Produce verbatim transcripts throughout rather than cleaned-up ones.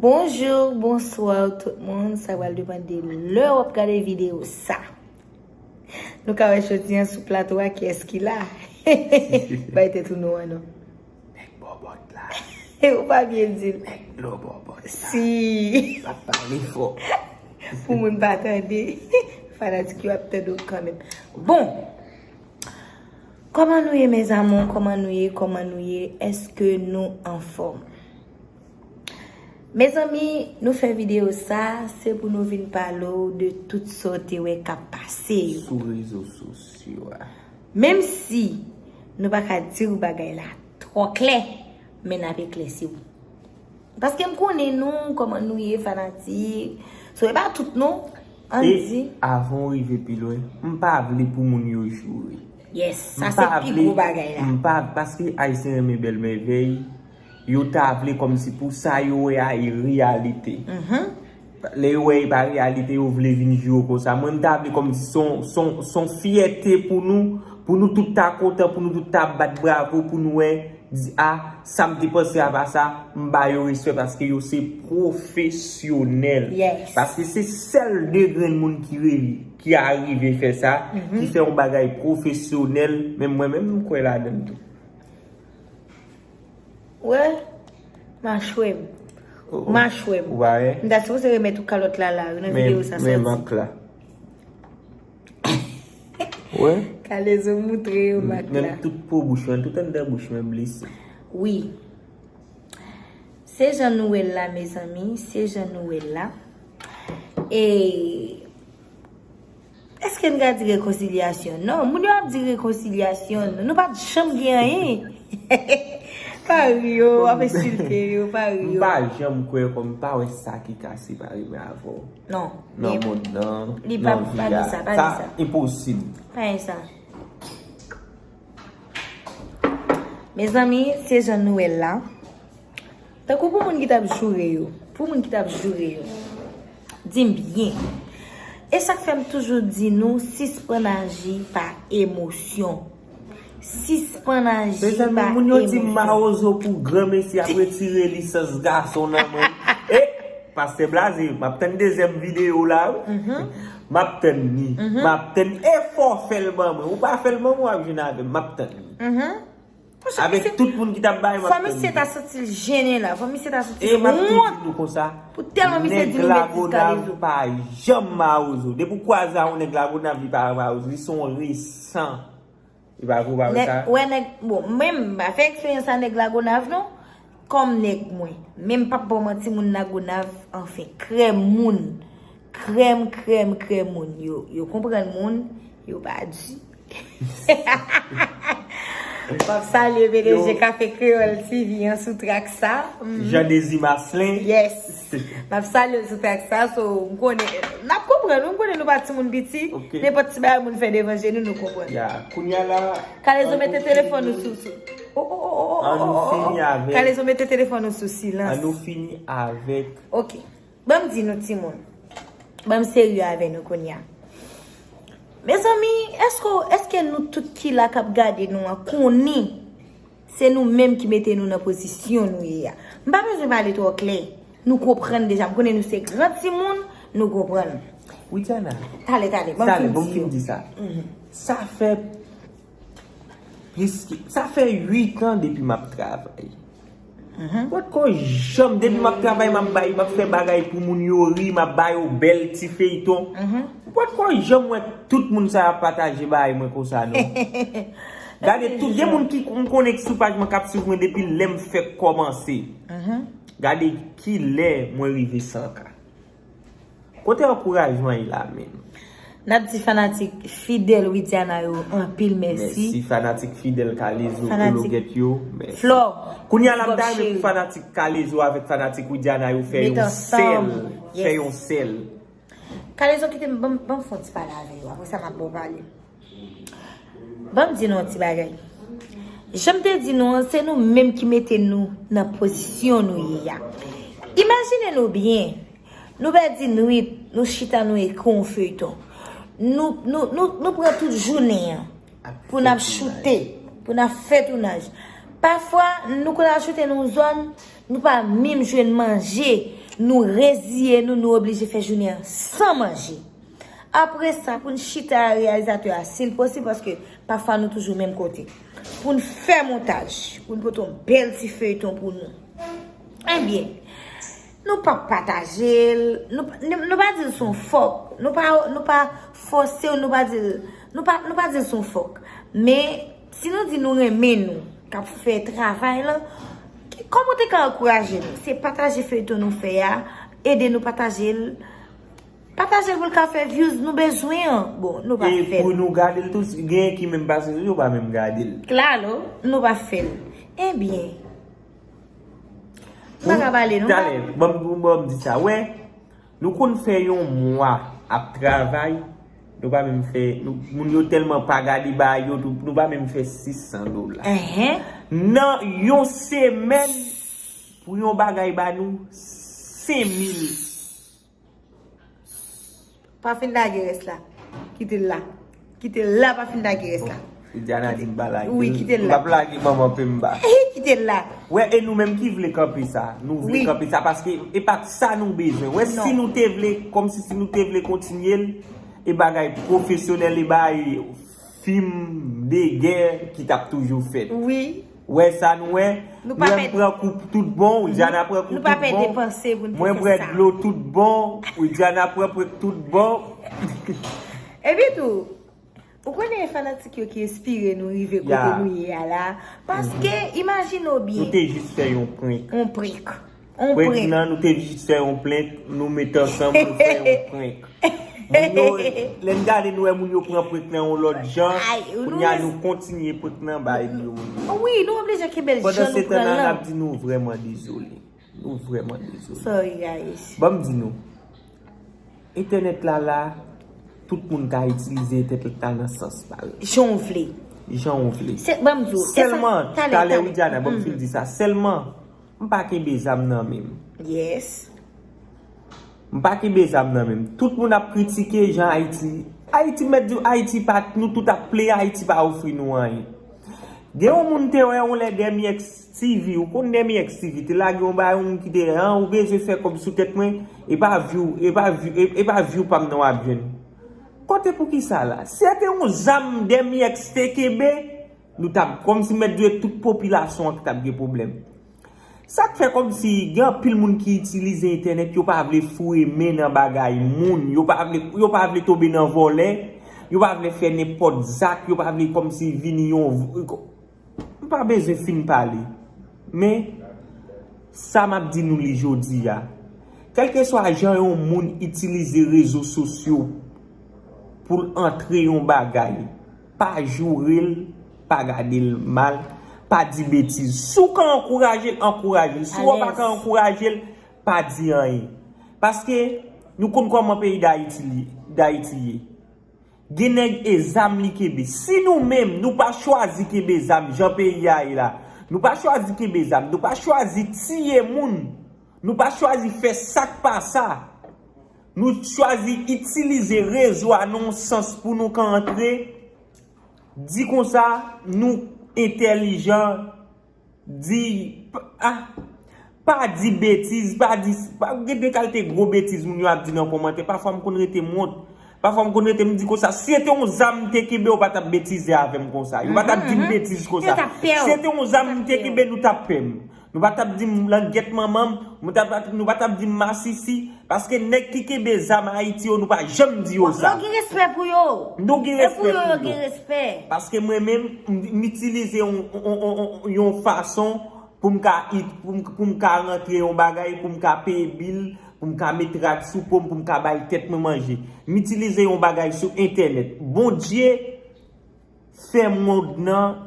Bonjou, bonswa tout moun. Sa pral depann de lè w ap gade videyo sa. Nou ka wè jodi an sou plato a kiyès ki la. Bay tèt ou non an non. Nèg bòbòt la. Ou pa byen di l. Nèg dlo bòbòt la. Si. L ap pale fò. Pou moun pa tande. Fanatik yo ap tande w kanmenm. Bon. Kòman nou ye, mes amours? Kòman nou ye? Kòman nou ye? Èske nou anfòm? Mezanmi, nou fè videyo sa, se pou nou vin pale w de tout sa w te wè k ap pase yo. Sou rezo sosyo a. Menm si nou pa ka di w bagay la twò klè, men n ap eklèsi w. Paske m konnen nou, kòman nou ye, fanatik. So, e pa tout non, ann di. E avan w rive pi lwen, m pa vle pou moun yo joure. Yes, sa se pi gwo bagay la. M pa, paske Ayisyen renmen bèl mèvèy, yo ta vle kòmsi pou sa yo wè a e reyalite. Lè yo wè e pa reyalite, yo vle vin joure w konsa. Mwen, m ta vle kòmsi se yon, se yon, se yon fyète pou nou, pou nou tout ta kontan, pou nou tout ta bat bravo, pou nou wè, di, a, sa m te panse a pa sa, m ba yo respè paske yo se pwofesyonèl. Yes. Paske se sèl de grenn moun ki re-, ki arive fè sa, ki fè yon bagay pwofesyonèl, men mwen menm, m kwè ladan l tou. Wè, machwè m. Oh, oh. Machwè m. Ou pa wè? M ta sipoze remèt ou kalòt la la, nan videyo sa sòti. Men, men mank la. Wè? Kalezo moutre yo mak la. Menm tout po bouch mwen, tout anndan bouch mwen blese. Wi. Se jan nou wè l la, mezanmi, se jan nou wè l la. E èske n ka di rekonsilyasyon? Non, moun yo ap di rekonsilyasyon, nou pa t janm gen anyen. Pa ri yo, w ap ensilte yo, pa ri yo. M pa janm kwè kòm m pa wè sa ki ka separe mwen avè w. Non, nan mond nan, nan vi a. Sa enposib. Pa gen sa. Mezanmi, se jan nou wè l la. Tankou pou moun ki t ap joure yo, pou moun ki t ap joure yo, di m byen. E sa k fè m toujou di nou, sispann aji pa emosyon. Sispann aji pa emosyon. Mezanmi, moun yo di m mawozo pou granmesi ap retire lisans gason nan men l. E, Pastè Blaze, m ap tann dezyèm videyo w la, wi. M ap tann li. M ap tann li. E fò w fè l ban mwen. Ou pa fè l ban mwen, w ap jwenn avè m. M ap tann li. Avèk tout moun ki t ap bay, m ap tann li. Fò misye ta santi l jennen la. Fò misye ta santi l wont. E m ap toujou di nou konsa, pou tèlman misye di nou betiz Kalezo. Nèg Lagonav pa janm mawozo. Depi w kwaze a yon nèg Lagonav, li pa mawozo. Li se yon resan. Li pa vre, ou pa wè sa? Nèg, wè nèg, bon, mwen, m pa fè eksperyans a nèg Lagonav, non. Kòm nèg mwen. Men m p ap ba w manti, moun Lagonav, anfen, krèm moun. Krèm, krèm, krèm moun. Yo, yo konprann moun, yo pa di. M ap salye P D G Kafe Kreyòl T V an sou trak sa. Jean Désir Marcelin. Yes. M ap salye l sou trak sa, so, m konnen, n ap konprann, m konnen nou pa timoun piti, nenpòt ti bagay moun fè devan je nou, nou konprann. Ya, kounye a la, Kalezo mete telefòn ou sou, sou, oh, oh, oh, oh, oh, oh, oh. Kalezo mete telefòn ou sou silans. An nou fini avèk. Ok. Ban m di nou, timoun. Ban m serye avè nou kounye a. Mezanmi, èske, èske nou tout ki la k ap gade nou an konnen se nou menm ki mete nou nan pozisyon nou ye a? M pa bezwen pale twò klè. Nou konprann deja. M konnen nou se gran timoun, nou konprann. Widiana. Talè, talè, ban m fin di yo. Sa fè plis ke, sa fè uit an depi m ap travay. Mwen potko janm, depi m ap travay, m ap bay, m ap fè bagay pou moun yo ri, m ap ba yo bèl ti feyton. Mwen potko janm wè tout moun sa yo ap pataje bagay mwen konsa, non. Gade tout, gen moun ki m konnen ki sou paj mwen k ap swiv mwen depi lè m fèk kòmanse. Gade kilè mwen rive san K. Kote ankourajman ye la menm? N ap di fanatik fidèl Widiana yo anpil mèsi. Mèsi fanatik fidèl Kalezo, Kologèt yo, mèsi. Flò, kounye a la, m ta renmen pou fanatik Kalezo avèk fanatik Widiana yo fè yon sèl, fè yon sèl. Kalezo, kite m, ban m, ban m fè yon ti pale avè yo. Apre sa, m ap ba w pale. Ban m di nou yon ti bagay. Jan m te di nou an, se nou menm ki mete nou nan pozisyon nou ye a. Imajine nou byen, nou pèdi nwit, nou chita, nou ekri yon feyton. Nou, nou, nou, nou pran tout jounen an pou n ap choute, pou n ap fè tounaj. Pafwa, nou konn al choute nan yon zòn, nou pa menm jwenn manje. Nou reziye nou, nou oblije fè jounen an san manje. Apre sa, pou n chita a reyalizatè a, si l posib, paske pafwa nou toujou menm kote. Pou n fè montaj, pou n pote yon bèl ti feyton pou nou. Ebyen, nou p ap pataje l, nou, nou, nou pa di l se yon fòk, nou pa, nou pa fòse w, nou pa di l, nou pa, nou pa di l se yon fòk. Men, si nou di nou renmen nou, k ap fè travay lan, kòman w te ka ankouraje nou? Se pataje feyton nou fè a, ede nou pataje l. Pataje l pou l ka fè views, nou bezwen an. Bon, nou pa fè l. E pou nou gade l tou, genyen ki menm pase sou yo, pa menm gade l. Klalo, nou pa fè l. Ebyen, m pa ka pale, non. Talè, ban m, ban m di sa. Wè, nou konn fè yon mwa ap travay, nou pa menm fè, nou, moun yo tèlman pa gade bagay yo, nou, nou pa menm fè sis san dola. Nan yon semèn, pou yon bagay ba nou senk mil. Pa fin lage rès la. Kite l la. Kite l la, pa fin lage rès la. Widiana di m pa lage l. Wi, kite l la. M p ap lage manman Pemba. Kite l la. Wè, e nou menm ki vle kanpe sa. Nou vle kanpe sa paske e pa t sa nou bezwen. Wè, si nou te vle, kòmsi si nou te vle kontinye l, e bagay pwofesyonèl, e bagay fim de gè ki t ap toujou fèt. Wi. Wè sa nou wè? Nou menm pran kou tout bon, Widiana pran kou tout bon. Nou pa pèdi panse pou n te fè sa. Mwen bwè dlo tout bon, Widiana pran pwèk tout bon. Epi tou, ou konnen e fanatik yo ki enspire nou rive kote nou ye a la. Paske, imajine w byen. Nou te jis fè yon prank. Yon prank. Prank nan, nou te jis fè yon prank, nou met ansanm, nou fè yon prank. Moun yo, lè n gade nou wè moun yo pran prank nan yon lòt jan, kounye a nou kontinye prank nan bay yo moun yo. Wi, nou oblije kenbe l jan nou pran l lan. Pandan se tan nan, n ap di nou vrèman dezole. Nou vrèman dezole. Sorry, guys. Ban m di nou, entènèt la la, tout moun ka itilize entènèt la nan sans pa l. Jan w vle. Jan w vle. Se, ban m di w, e sa, sèlman, talè, talè, Widiana, ban m fin di sa. Sèlman, m pa kenbe zam nan men m. Yes. M pa kenbe zam nan men m. Tout moun ap kritike jan Ayiti. Ayiti mèt di w, Ayiti pa, nou tout ap pleye, Ayiti pa ofri nou anyen. Gen yon moun te wè yon lè Demi X T V, ou konn Demi X T V, te lage yon bagay, yon moun ki te, an, ou bezwen fè kòb sou tèt mwen, e pa view, e pa view, e, e pa view pa m nan w ap jwenn. Kote poukisa la? Si se te yon zam Demi X te kenbe, nou t ap, kòmsi mèt di w tout popilasyon an ki t ap gen pwoblèm. Sa k fè kòmsi gen anpil moun ki itilize entènèt, yo pa vle foure men nan bagay moun, yo pa vle, yo pa vle tonbe nan vòlè, yo pa vle fè nenpòt zak, yo pa vle kòmsi vini yon, m pa bezwen fin pale. Men, sa m ap di nou li jodi a, kèlkeswa jan yon moun itilize rezo sosyo pou l antre yon bagay, pa joure l, pa gade l mal, pa di betiz. Si w ka ankouraje l, ankouraje l. Si w pa ka ankouraje l, pa di anyen. Paske nou konn kòman peyi Dayiti li, Dayiti ye. Gen nèg e zam li kenbe. Si nou menm, nou pa chwazi kenbe zam jan peyi a ye la, nou pa chwazi kenbe zam, nou pa chwazi tiye moun, nou pa chwazi fè sa k pa sa, nou chwazi itilize rezo a nan yon sans pou nou ka antre, di konsa, nou entèlijan, di, p-, ah, pa di betiz, pa di, pa, gen de kalite gwo betiz moun yo ap di nan kòmantè. Pafwa m konn rete m wont. Pafwa m konn rete m di konsa, si se te yon zam m te kenbe, yo pa t ap betize avè m konsa. Yo pa t ap di m betiz konsa. Si se te yon zam m te kenbe, nou t ap pè m. Nou pa t ap di m langyèt manman m, nou t ap, nou pa t ap di m masisi, paske nèg ki kenbe zam Ayiti yo, nou pa janm di yo sa. Yo gen respè pou yo. Nou gen respè pou yo. Paske mwen menm, m, m itilize yon, yon, yon, yon, yon fason pou m ka it-, pou m, pou m ka rantre yon bagay, pou m ka peye bil, pou m ka met rad sou po m, pou m ka bay tèt mwen manje. M itilize yon bagay sou entènèt. Bondye fè mond nan,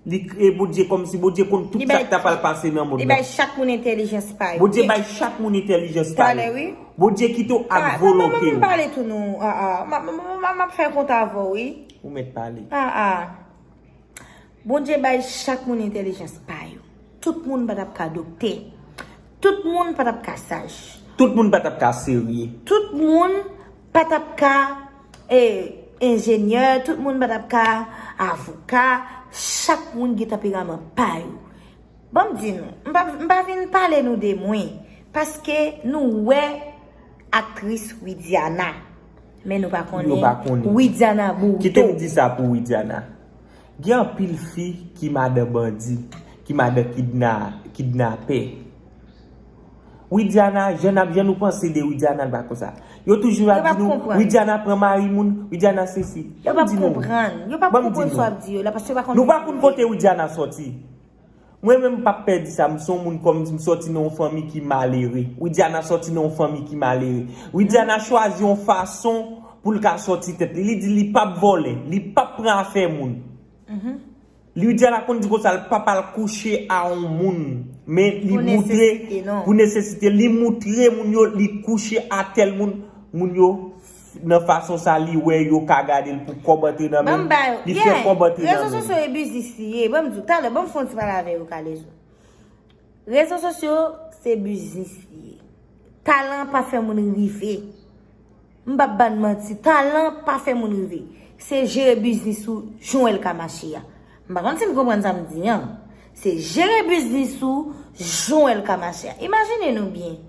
li kreye Bondye kòmsi Bondye konn tout sa k ta pral pase nan mond nan. Li bay chak moun entèlijans pa yo. Bondye bay chak moun entèlijans pa yo. Bondye kite w ak volonte w. Pale tou non. Ah, ah. M ap fè kont avè w, wi. Ou mèt pale. Ah, ah. Bondye bay chak moun entèlijans pa yo. Tout moun pa t ap ka doktè. Tout moun pa t ap ka saj. Tout moun pa t ap ka serye. Tout moun pa t ap ka, e, enjenyè. Tout moun pa t ap ka avoka. Chak moun gen tanperaman pa yo. Ban m di nou, m pa, m pa vin pale nou de mwen. Paske nou wè aktris Widiana. Men nou pa Yo pa konnen. Widiana Burrito. Kite m di sa pou Widiana. Gen anpil fi ki madan bandi, ki madan kidna, kidnapè. Widiana, jan n ap jan nou panse de Widiana, l pa konsa. Yo toujou ap di nou, Widiana pran mari moun, Widiana sesi. Yo p ap konprann. Yo p ap konprann sa w ap di yo la, paske yo pa konn. Nou pa konn kote Widiana sòti. Mwen menm m p ap pè di sa, m se yon moun kòm m sòti nan yon fanmi ki malere. Widiana sòti nan yon fanmi ki malere. Widiana chwazi yon fason pou l ka sòti tèt li. Li di li p ap vòlè, li p ap pran afè moun. Widiana konn di konsa l p ap al kouche a yon moun. Men li moutre pou nesesite. Li moutre moun yo li kouche a tèl moun. Moun yo nan fason sa li wè yo ka gade l pou kòb antre nan men l, li fè kòb antre nan men l. Rezo sosyo e biznis li ye. Ban m di w, talè, ban m fè yon ti pale avè yo, Kalezo. Rezo sosyo se biznis li ye. Talan pa fè moun rive. M p ap ba n manti, talan pa fè moun rive. Se jere biznis ou jan w wè l ka mache a. M pa konn si n konprann sa m di an. Se jere biznis ou jan w wè l ka mache a. Imajine nou byen.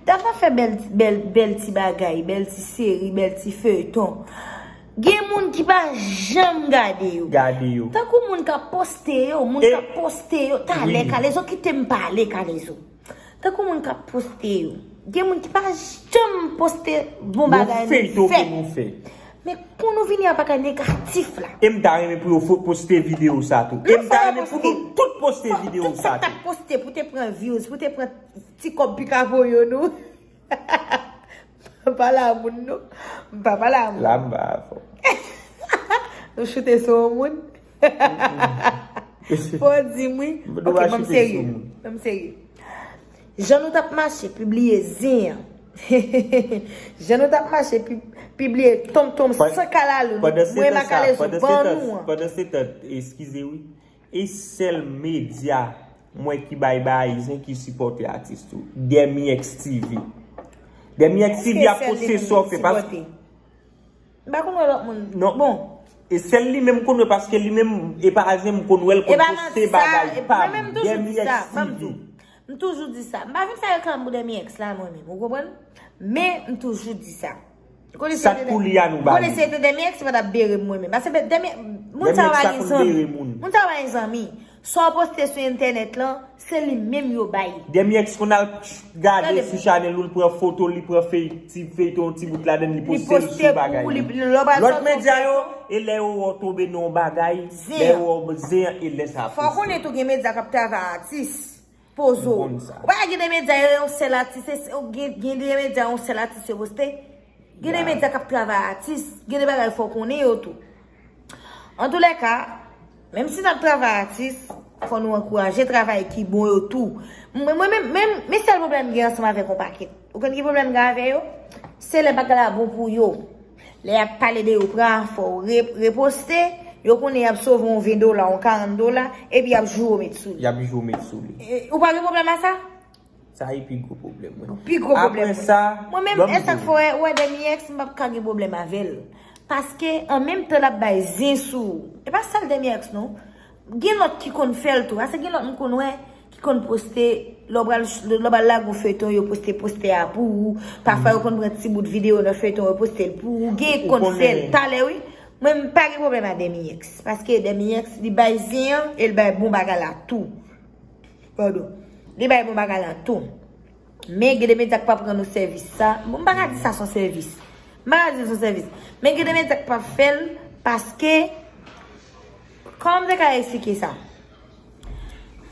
Dam nan fè bèl, bèl, bèl ti bagay, bèl ti seri, bèl ti feyton. Gen moun ki pa janm gade yo. Gade yo. Tankou moun k ap poste yo, moun k ap poste yo. Talè, Kalezo, kite m pale, Kalezo. Tankou moun k ap poste yo. Gen moun ki pa janm poste bon bagay nou fè. Men pou nou vini a bagay negatif la. E m ta renmen pou yo poste videyo sa tou. E m ta renmen pou nou tout poste videyo sa tou. Tout sa k t ap poste pou te pran views, pou te pran ti kòb pikapoyo nou. M pa pale a moun non. M pa pale a moun. La m ba avè w. Nou choute sou yon moun. Fò w di m wi. Ok, ban m serye. Ban m serye. Jan nou t ap mache pibliye zen an. Jan nou t ap mache pibliye tonmtonm san kalalou nou. Mwen Makalezo ban nou an. Pandan se tan, eskize wi. E sèl medya mwen ki bay bagay zen ki sipòte atis tou. Dèmi X T V. Dèmi X T V ap poste sa w fè paske. M pa konn wè lòt moun. Non. Bon. E sèl li menm m konn wè paske li menm e pa zen m konn wè l konn poste bagay pa m. Dèmi X T V. M toujou di sa. M pa vin fè reklam pou Dèmi X la mwen menm. Ou konprann? Men m toujou di sa. Sa k pou li a nou ba li. Konnen se te Dèmi X ki pa t ap bere m mwen menm. Paske Dèmi, moun sa yo pa gen zanmi. Moun sa yo pa gen zanmi. Sa w poste sou entènèt lan, se li menm yo bay. Dèmi X konn al gade sou chanèl ou, l pran foto, li pran fey, ti feyton, ti bout ladan l, li poste l sou bagay li. Lòt medya yo, e lè yo wè w tonbe nan yon bagay, lè yo wè w zen an, e lè sa poste. Fò w konnen tou gen medya k ap travay atis. Poze w. Ou pa gen de medya yo yon sèl atis, gen de medya yon sèl atis yo poste. Gen de medya k ap travay atis, gen de bagay fò w konnen yo tou. Antoulèka, menm si n ap travay atis, fò nou ankouraje travay ki bon yo tou. Mwen menm, men sèl pwoblèm m gen ansanm avèk yon pakèt. Ou konn ki pwoblèm m gen avè yo? Se lè bagay la bon pou yo. Lè y ap pale de yo pran afè w, re, reposte, yo konnen y ap sove yon ven dola, yon karant dola, epi y ap joure w met sou li. Y ap joure w met sou li. E, ou pa gen pwoblèm a sa? Sa e pi gwo pwoblèm mwen. Pi gwo pwoblèm mwen. Apre sa, mwen menm, e sa k fè w wè, wè Dèmi X, m p ap ka gen pwoblèm avè l. Paske, an menm tan l ap bay zen sou ou. E pa sèl Dèmi X non. Gen lòt ki konn fè l tou. Paske gen lòt m konn wè ki konn poste, lè w pral, lè w pral lage yon feyton, yo poste postè a pou ou. Pafwa yo konn pran ti bout videyo nan feyton, yo poste l pou ou. Gen ki konn fè l talè wi. Mwen m pa gen pwoblèm a Dèmi X. Paske Dèmi X, li bay zen an e l bay bon bagay la tou. Padon. Li bay bon bagay la tou. Men gen de medya k p ap rann ou sèvis sa. Bon, m pa ka di sa se yon sèvis. M pa ka di l se yon sèvis. Men gen de medya k p ap fè l paske, kòman m te ka eksplike sa?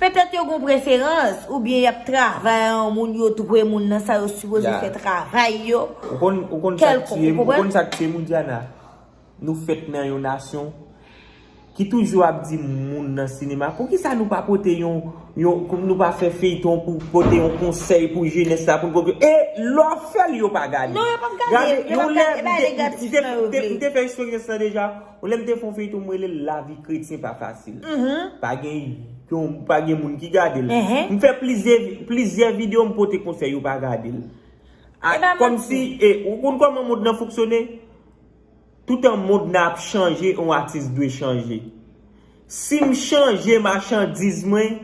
Petèt yo gen preferans, oubyen y ap travay a yon moun, yo dwe moun nan sa yo sipoze fè travay yo. Ou konn, ou konn sa k tiye m, ou konn sa k tiye m, Widiana? Nou fèt nan yon nasyon ki toujou ap di moun nan sinema, poukisa nou pa pote yon, yon, nou pa fè feyton pou pote yon konsèy pou jenès la, pou n pote, e lè w fè l, yo pa gade. Non, yo p ap gade, yo p ap gade, e pa negatif nan yo vle. M te fè eksperyans lan deja. Yon lè m te fè yon feyton, m rele l Lavi kretyen pa fasil. Pa gen, pa gen moun ki gade l. M fè plizyè, plizyè videyo, m pote konsèy, yo pa gade l. Kòmsi, e, ou konn kòman mond lan fonksyone? Toutan mond nan ap chanje, yon atis dwe chanje. Si m chanje machandiz mwen,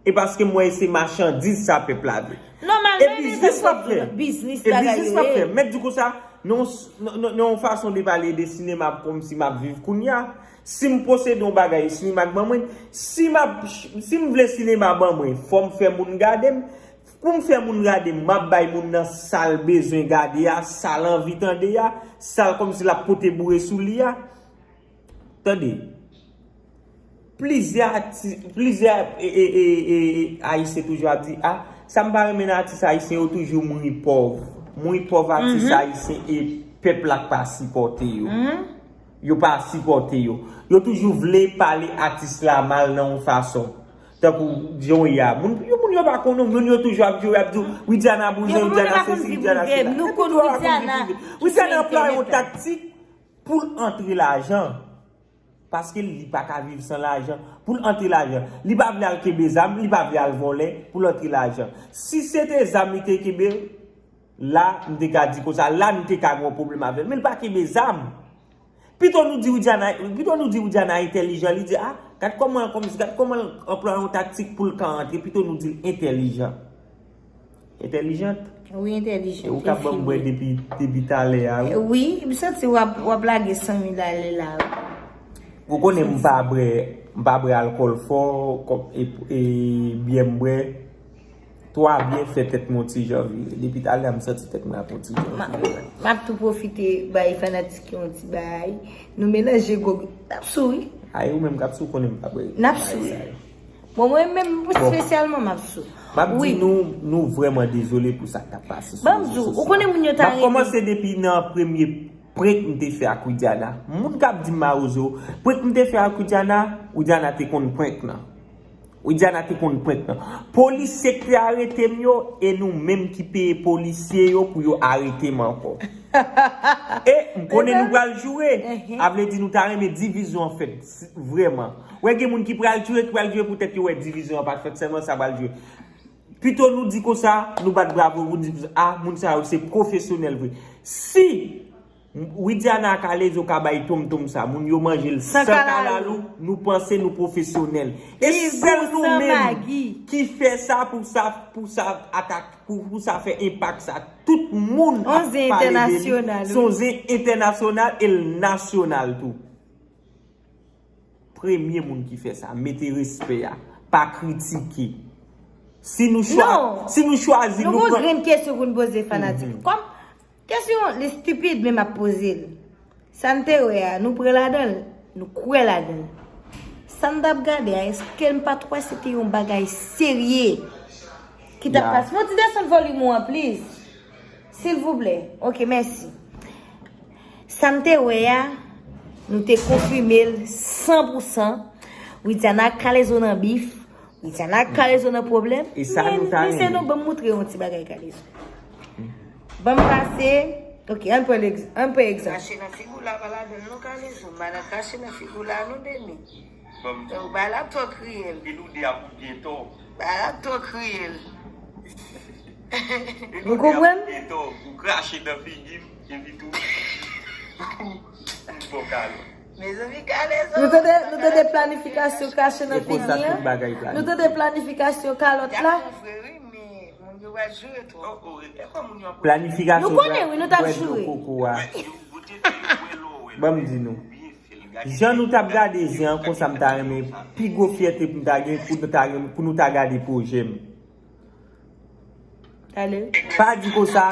e paske m wè se machandiz sa pèp la vle. Non, m E biznis m ap fè. Biznis e bagay biznis yo m ap fè. Mèt di konsa, non, non, non, non, yon fason de pale de sinema kòmsi m ap viv kounye a. Si m posede yon bagay, sinema k ban mwen, si m ap, si m vle sinema ban mwen, fò m fè moun gade m. Pou m fè moun gade m, m ap bay moun nan sa l bezwen gade a, sa l anvi tande a, sa l kòmsi l ap pote boure sou li a. Tande, plizyè ati-, plizyè e, e, e, e, e, Ayisyen toujou ap di, a, sa m pa renmen nan atis ayisyen yo toujou mouri pòv. Mouri pòv atis ayisyen e pèp la k pa sipòte yo. Yo pa sipòte yo. Yo toujou vle pale atis la mal nan yon fason. Tankou John ya. Moun, yo, moun yo pa konnen, moun yo toujou ap di, ap di, Widiana bouzen, Widiana sesi, Widiana sela. Nou konn Widiana. Widiana anplwaye yon taktik pou l antre lajan. Paske li pa ka viv san lajan. Pou l antre lajan. Li pa vle al kenbe zam, li pa vle al vòlè pou l antre lajan. Si se te zam li te kenbe, la, m te ka di konsa, la, m te ka gen yon pwoblèm avè l. Men l pa kenbe zam. Pito nou di Widiana, pito nou di Widiana entèlijan, li di, a, gad kòman, kòmsi, gad kòman l anplwaye yon taktik pou l ka antre, pito nou di l entèlijan. Entèlijant. Wi, entèlijan. E ou k ap ban m bwè depi, depi talè a, wi. Wi, m santi w ap, w ap lage san mil ale la, wi. Ou konnen m pa bwè, m pa bwè alkòl fò, kòm, e, e, byè m bwè. Twa byè fè tèt mwen yon ti jan vire. Depi talè a, m santi tèt mwen ap yon ti jan vire. M ap tou pwofite bay fanatik yo yon ti bay. Nou melanje gwo, n ap sou, wi. Ay, ou menm k ap sou konnen m pa bwè. N ap sou, wi. Bon, mwen menm espesyalman m ap sou. M ap di nou, nou vrèman dezole pou sa k t ap pase sou rezo sosyo a. M ap kòmanse depi nan premye prank m te fè ak Widiana. Moun k ap di m mawozo, prank m te fè ak Widiana, Widiana te konn prank nan. Widiana te konn prank nan. Polisye k te arete m yo, e nou menm ki peye polisye yo pou yo arete m ankò. E m konnen nou pral joure. A vle di nou ta renmen divizyon an fèt, vrèman. Ou wè gen moun ki pral joure, ki pral joure poutèt yo wè divizyon an pa t fèt, sèlman sa pral joure. Pito nou di konsa, nou bat bravo, nou di konsa, a, moun sa yo se pwofesyonèl vre. Si Widiana ak Alezo ka bay tonmtonm sa, moun yo manje l san kalalou, nou panse nou pwofesyonèl. E sèl nou menm ki fè sa pou sa, pou sa atak, pou, pou sa fè enpak sa. Tout moun ap pale de li. Se yon zen entènasyonal e l nasyonal tou. Premye moun ki fè sa, mete respè a, pa kritike. Si nou chwa-, si nou chwazi, nou pran. Nou gon grenn kesyon pou n poze fanatik. Kòm kesyon li stipid, men m ap poze l. Sa n te wè a, nou pran ladan l, nou kwè ladan l. Sa n t ap gade a, èske n pa t wè se te yon bagay serye ki t ap pase? Fè yon ti desann volim ou an, please. Silvouplè. Ok, mèsi. Sa n te wè a, nou te konfime l san pou san. Widiana ak Kalezo nan bif. Widiana ak Kalezo nan pwoblèm. E sa nou ta renmen. Men, mesye, nou ban m moutre yon ti bagay Kalezo. Ban m pase. Ok, ann pran egz-, ann pran egzanp. Kache nan figi w la pa ladan l non, Kalezo. Madan kache nan figi w la non, Demi. Ou bay la twò kriyèl. Epi nou de a pou byen tò. Bay la twò kriyèl. Ou konprann? Epi nou de a pou byen tò. Ou krache nan figi m, epi tou. Ou fò kale. Mezanmi, Kalezo. Nou tande, nou tande planifikasyon kache nan figi an. Nou tande planifikasyon kalòt la. Planifikasyon bwè dlo koko a. Ban m di nou. Jan nou t ap gade zen an, konsa m ta renmen, pi gwo fyète pou m ta gen, pou nou ta gen, pou nou ta gade pwojè m. Pa di konsa.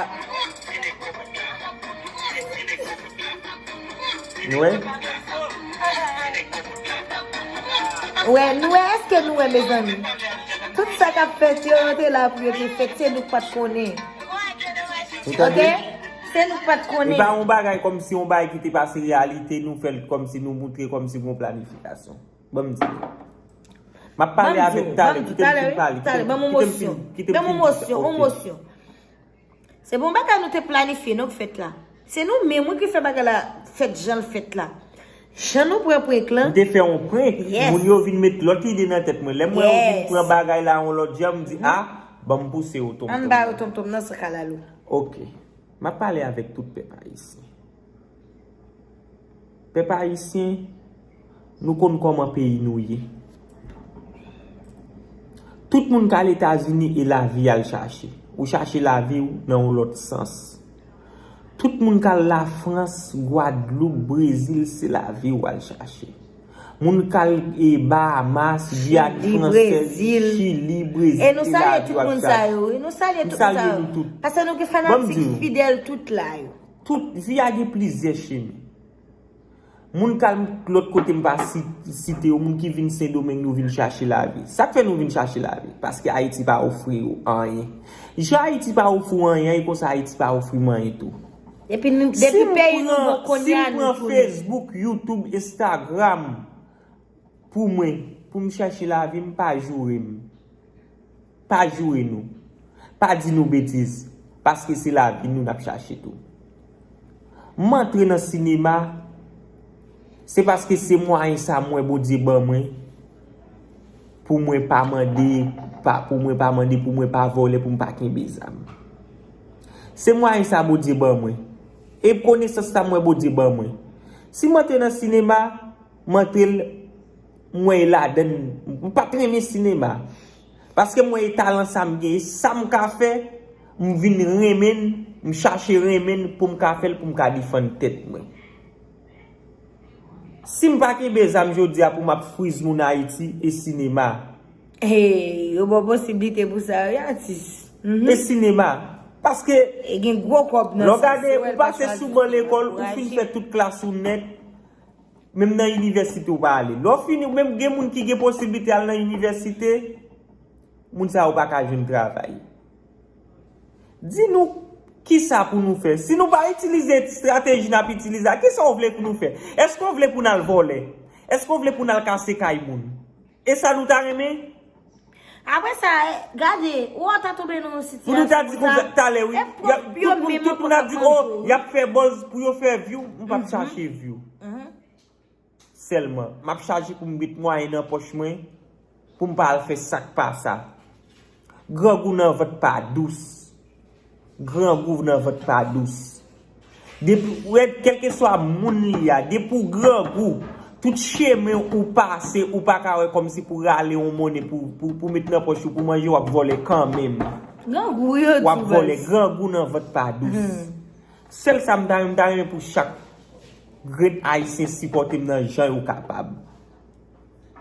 Nou wè? Wè, nou wè, èske nou wè, mezanmi? Tout sa k ap fèt yo, yo te la pou yo te fèt, se nou k pa t konnen. Ou tande? Ok? Se nou k pa t konnen. E pa yon bagay kòmsi yon bagay ki te pase reyalite, nou fè l kòmsi nou moutre kòmsi gon planifikasyon. Ban m di. M ap pale avèk talè, kite m fin pale, kite m fin, kite m fin di sa. Ok. Ban m yon mosyon, yon mosyon. Se pa yon bagay nou te planifye non k fèt la. Se nou menm wi ki fè bagay la fèt jan l fèt la. Jan nou pran prank lan. M te fè yon prank, moun yo vin met lòt ide nan tèt mwen. Lè m wè yo vin pran bagay la yon lòt jan, m di, a, ban m pouse yo tonmtonm. Ann ba yo tonmtonm nan san kalalou. Ok. M ap pale avèk tout pèp ayisyen. Pèp ayisyen, nou konn kòman peyi nou ye. Tout moun k al Etazini e lavi y al chache. Ou chache lavi w nan yon lòt sans. Tout moun k al Lafrans, Gwadloup, Brezil, se lavi w al chache. Moun k al e Bahamas, Giyàn Fransèz, Chili, Brezil, se lavi w al chache. E nou salye tout moun sa yo, wi. Nou salye tout moun sa yo. Paske nou gen fanatik fidèl tout la yo. Tout, vi a gen plizyè chemen. Moun k al lòt kote m pa si- site yo, moun ki vin Sendomeng, nou vin chache lavi. Sa k fè nou vin chache lavi? Paske Ayiti pa ofri yo anyen. Jan Ayiti pa ofri w anyen, e konsa Ayiti pa ofri m anyen tou. Depi nou, depi peyi nou bon kounye a, nou tounen. Si m pran Facebook, YouTube, Instagram pou mwen, pou m chache lavi, m pa joure m. Pa joure nou. Pa di nou betiz. Paske se lavi nou n ap chache tou. M antre nan sinema, se paske se mwayen sa m wè Bondye ban mwen pou mwen pa mande, pa, pou mwen pa mande, pou mwen pa vòlè, pou m pa kenbe zam. Se mwayen sa Bondye ban mwen. E konesans sa m wè Bondye ban mwen. Si m antre nan sinema, m antre l, m wè e ladann, m pa t renmen sinema. Paske m wè e talan sa m gen, e sa m ka fè, m vin renmen l, m chache renmen l pou m ka fè l, pou m ka defann tèt mwen. Si m pa kenbe zam jodi a pou m ap friz moun Ayiti, e sinema. Hey, yo ba w posiblite pou sa, wi, atis. Mhm. E sinema. Paske, e gen gwo kòb nan sa, lè w gade, ou pase sou ban lekòl, ou fin fè tout klas ou nèt, menm nan inivèsite ou pa ale. Lè w fini, menm gen moun ki gen posiblite al nan inivèsite, moun sa yo pa ka jwenn travay. Di nou, kisa pou nou fè? Si nou pa itilize estrateji n ap itilize a, kisa w vle pou nou fè? Èske w vle pou n al vòlè? Èske w vle pou n al kase kay moun? E sa nou ta renmen? Apre sa, e, gade, ou ta tonbe nan yon sitiyasyon konsa. Pou nou ta di konsa talè, wi. E pwòp yo menm ankò k ap mande w. Tout moun ap di, o, y ap fè buzz pou yo fè view. M p ap chache view. Mhm. Sèlman, m ap chache pou m met mwayen nan pòch mwen, pou m pa al fè sa k pa sa. Grangou nan vant pa dous. Grangou nan vant pa dous. Depi, ou wè, kèlkeswa moun li a, depi w grangou, tout chemen ou pase, ou pa ka wè kòmsi pou rale yon monnen pou, pou, pou met nan pòch ou, pou manje, w ap vòlè kanmenm. Grangou, yo di w ap vòlè, grangou nan vant pa dous. Hmm. Sèl sa m ta renmen, m ta renmen pou chak grenn Ayisyen sipòte m nan jan yo kapab.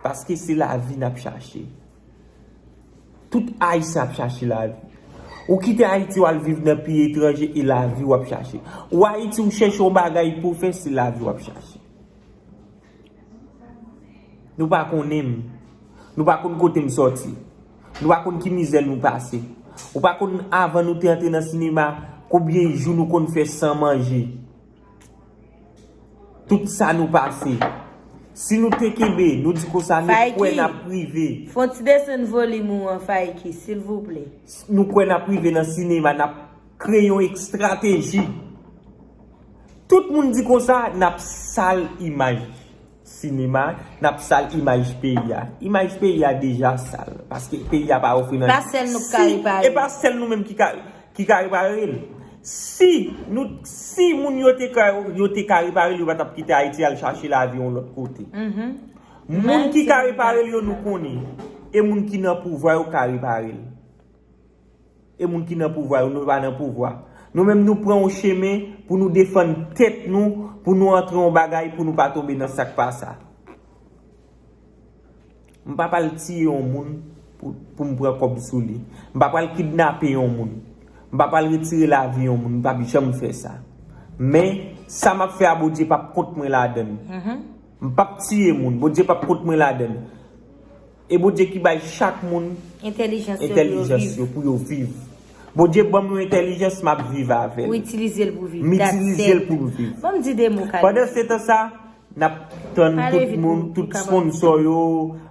Paske se lavi n ap chache. Tout Ayisyen ap chache lavi. Ou kite Ayiti, w al viv nan peyi etranje, e lavi w ap chache. Ou Ayiti, ou chèche yon bagay pou w fè, se lavi w ap chache. Nou pa konnen m. Nou pa konn kote m sòti. Nou pa konn ki mizè nou pase. Ou pa konn, avan nou te antre nan sinema, konbyen jou nou konn fè san manje. Tout sa nou pase. Si nou te kenbe, nou di konsa, nou kwè n ap rive. Fè yon ti desann volim ou an, Fayki, silvouplè. Nou kwè n ap rive nan sinema, n ap kreye yon estrateji. Tout moun di konsa, n ap sal imaj sinema, n ap sal imaj peyi a. Imaj peyi a deja sal, paske peyi a pa ofri nan. Pa sèl nou k ka repare. E pa sèl nou menm ki ka, ki ka repare l. Si nou, si moun yo te ka, yo te ka repare l, yo pa t ap kite Ayiti al chache lavi yon lòt kote. Mhm. Moun ki ka repare l yo, nou konnen. E moun ki nan pouvwa yo ka repare l. E moun ki nan pouvwa yo, nou pa nan pouvwa. Nou menm, nou pran yon chemen pou nou defann tèt nou, pou nou antre yon bagay, pou nou pa tonbe nan sa k pa sa. M pa pral tiye yon moun pou, pou m pran kòb sou li. M pa pral kidnape yon moun. M pa pral retire lavi yon moun. M p ap janm fè sa. Men, sa m ap fè a, Bondye p ap kont mwen ladann. Mhm. M p ap tiye moun. Bondye p ap kont mwen ladann. E Bondye ki bay chak moun entèlijans yo pou yo viv. Bondye ban m yon entèlijans, m ap viv avè l. Ou itilize l pou viv. M itilize l pou m viv. Ban m di de mo, Kalezo. Pandan se tan sa, n ap tann tout moun, tout sponsò yo,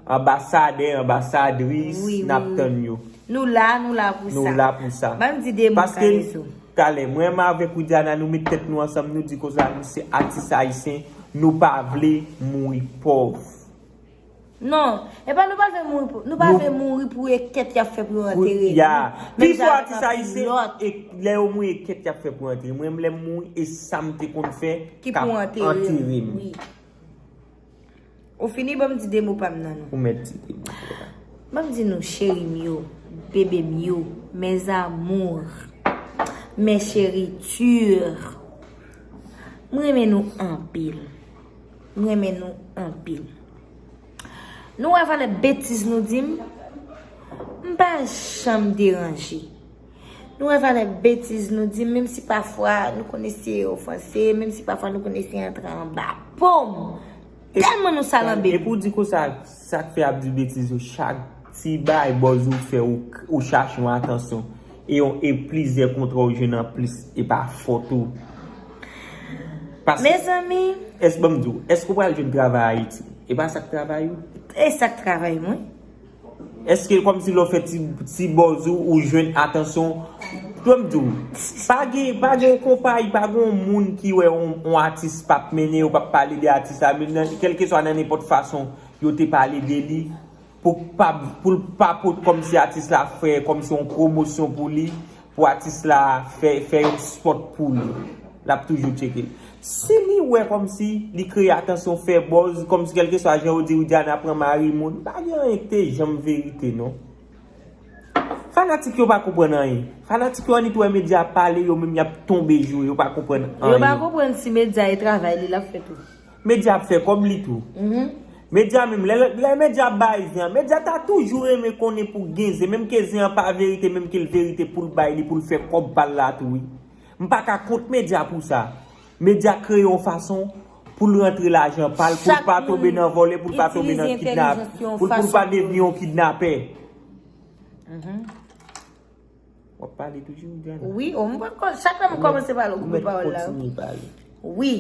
anbasadè, anbasadris, n ap tann yo. Nou la, nou la pou sa. Nou la pou sa. Ban m di de mo, Kalezo. Paske, talè, mwen menm avèk Widiana, nou met tèt nou ansanm, nou di konsa, nou se atis ayisyen, nou pa vle mouri pòv. Non, e pa nou pa vle mouri pou, nou pa vle mouri pou e kèt y ap fè pou yo antere nou. Menm jan avèk anpil lòt. Ki fwa atis ayisyen, e lè yo mouri e kèt y ap fè pou antere. Mwen menm lè m mouri, e sa m te konn fè k ap antere m. Wi. Ou fini, ban m di de mo pa m nan non. Ou mèt di de mo. Ban m di nou, cheri m yo, Bebe m yo, mes amours, mes chéritures, m renmen nou anpil. M renmen nou anpil. Nou wè valè betiz nou di m? M pa janm deranje. Nou wè valè betiz nou di m, menm si pafwa nou konn eseye ofanse, menm si pafwa nou konn eseye antre anba po m. Tèlman nou salanbe. Epi w di konsa, sa k fè ap di betiz yo chak ti bay bòz ou fè ou, ou chache yon atansyon. E yon, e plizyè kontra ou jwenn anplis, e pa fòt ou. Paske, mezanmi, èske, ban m di w, èske w pral jwenn travay Ayiti? E pa sa k travay ou? E sa k travay mwen. Èske kòmsi lè w fè ti, ti bòz ou, ou jwenn atansyon? Ban m di w, pa gen, pa gen yon konpayi, pa gen yon moun ki wè yon, yon atis p ap mennen yo, p ap pale de atis la, men nan, kèlkeswa nan nenpòt fason yo te pale de li, pou pa, pou l pa pot kòmsi atis la fè kòmsi yon pwomosyon pou li, pou atis la fè, fè yon spòt pou li. L ap toujou tcheke l. Si li wè kòmsi li kreye atansyon, fè buzz, kòmsi kèlkeswa jan yo di Widiana pran mari moun, pa gen anyen ki te janm verite non. Fanatik yo pa konprann anyen. Fanatik yo annik wè medya ap pale, yo menm y ap tonbe joure, yo pa konprann anyen. Yo pa konprann si medya e travay li l ap fè tou. Medya ap fè kòb li tou. Medya menm, lè, lè medya ap bay zen an, medya ta toujou renmen konnen pou gen zen, menm ke zen an pa verite, menm ke l verite pou l bay li, pou l fè kòb pa l la tou, wi. M pa ka kont medya pou sa. Medya kreye yon fason pou l rantre lajan pa l, pou l pa tonbe nan vòlè, pou l pa tonbe nan kidnap, pou l, pou l pa devni yon kidnapè. W ap pale toujou, Diana? Wi, o, m pa konn, chak lè m kòmanse pale, ou koupe pawòl la. Wi.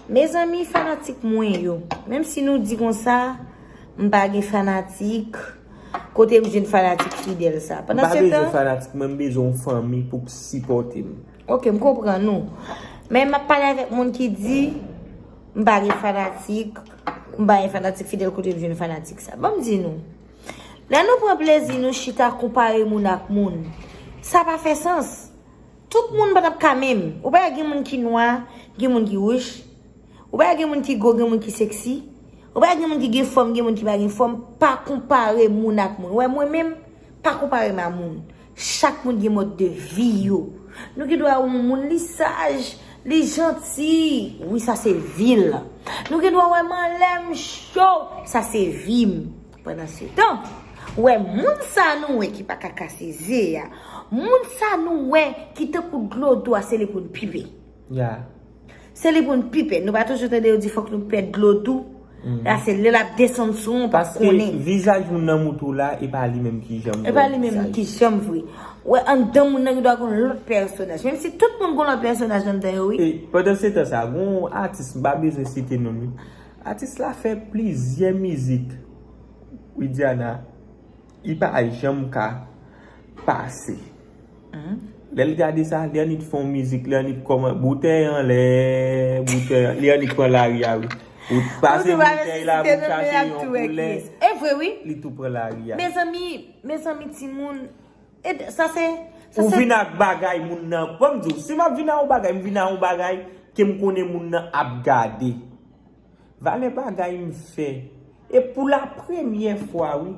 Mezanmi, fanatik mwen yo, menm si nou di konsa, m pa gen fanatik, kote m jwenn fanatik fidèl sa? M pa bezwen fanatik, mwen m bezwen yon fanmi pou k sipòte m. Ok, m konprann ou. Men m ap pale avèk moun ki di, m pa gen fanatik, m pa gen fanatik fidèl, kote m jwenn fanatik sa? Ban m di nou. Lè nou pran plezi nou chita konpare moun ak moun, sa pa fè sans. Tout moun pa t ap ka menm. Ou pa wè gen moun ki nwa, gen moun ki wouj. Ou pa wè gen moun ki gwo, gen moun ki seksi. Ou pa wè gen moun ki gen fòm, gen moun ki pa gen fòm. Pa konpare moun ak moun. Ou wè mwen menm, pa konpare m a moun. Chak moun gen mòd de vi yo. Nou gen dwa wè yon moun li saj, li janti. Wi, sa se vi l. Nou gen dwa wè m anlè m cho. Sa se vi m. Pandan se tan, ou wè moun sa nou wè ki pa ka kase ze a, moun sa nou wè ki tankou dlo dou a, se li pou n pipe. Ya. Se li pou n pipe. Nou pa toujou tande yo di fòk nou pèd dlo dou? La se lè l ap desann sou ou, ou pa konnen. Paske vizaj moun nan moutou la, e pa li menm ki janm vre. E pa li menm ki janm vre. Ou wè anndan moun nan gen dwa gon lòt pèsonaj. Menm si tout moun gon lòt pèsonaj anndan yo, wi. E pandan se tan sa, gon atis, m pa bezwen site non l, wi. Atis la fè plizyè mizik. Widiana, li pa janm ka pase. Lè l gade sa, li annik fè yon mizik, li annik kòman, boutèy anlè, boutèy, li annik pran lari a, wi. Ou pase boutèy la, pou chache yon koulè, e vre, wi. Li tou pran lari a. Mezanmi, mezanmi, timoun, e sa se, sa se. Ou vin ak bagay moun nan. Ban m di w, si m ap vin ak yon bagay, m vin ak yon bagay ke m konnen moun nan ap gade. Valè bagay m fè. E pou la premyè fwa, wi,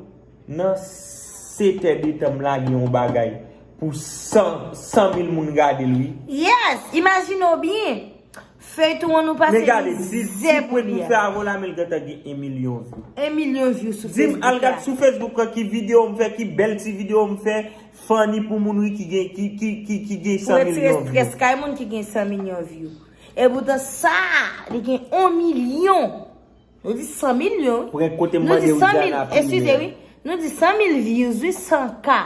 nan sete de tan m lage yon bagay pou san, san mil moun gade l, wi. Yes! Imajine w byen. Feyton an nou pase mizè pou li a. Men gade, si, si prank m fè avè w la, men l gentan gen yon milyon view. Yon milyon view sou Facebook la. Di m, al gad sou Facebook lan ki videyo m fè, ki bèl ti videyo m fè, funny pou moun, wi, ki gen, ki, ki, ki, ki gen san milyon view. Pou retire strès kay moun ki gen san milyon view. Epoutan sa, li gen yon milyon. Nou di san milyon, wi. Prank kote m mande Widiana plizyè. Eskize, wi. Nou di san mil views, wi, san K.